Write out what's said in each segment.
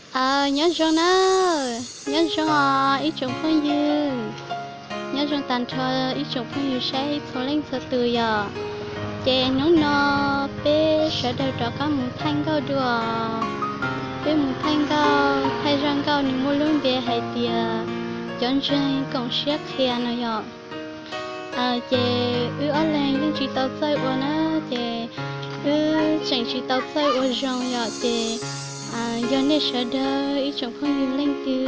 Aw, nyob zoo na, nyob zoo os ib tsoom phooj ywg, nyob zoo tag nrho ib tsoom phooj ywg saib txhua leej txhua tus yom. Ces hnub no peb sawv daws rov qab mus thaij nkauj dua. Peb mus thaij nkauj, thaij zaj nkauj nws muaj lub npe hais tias cov ntseeg koom siab qhia no yom. Ces wb ob leeg yeej tsis tau txawj ua na, ces wb tseem tsis tau txawj ua zoo yom, ces yog nej sawv daws ib tsoom phooj ywg leej twg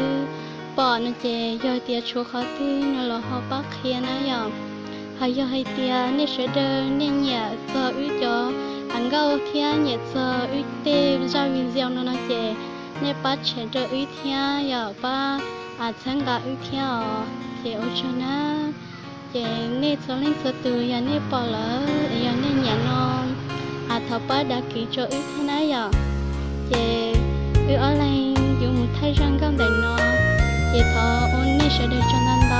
pom no ces yog tias tshuav qhov twg no los ho pab qhia na yom. Hos yog hais tias nej sawv daws nej nyiam txog wb cov nkauj thiab nyiam txog wb tej zaj video no no ces nej pab share rau wb thiab yom, pab txhawb nqa wb thiab os. Ces ua tsaug na. Ces nej txhua leej txhua tus yog nej pom lawm es yog nej nyiam no, thov pab đăng ký rau wb thiab na yom. Ces wb ob leeg yuav mus thaij zaj nkauj ntawm no, ces thov ua nej sawv daws tsaug ntau.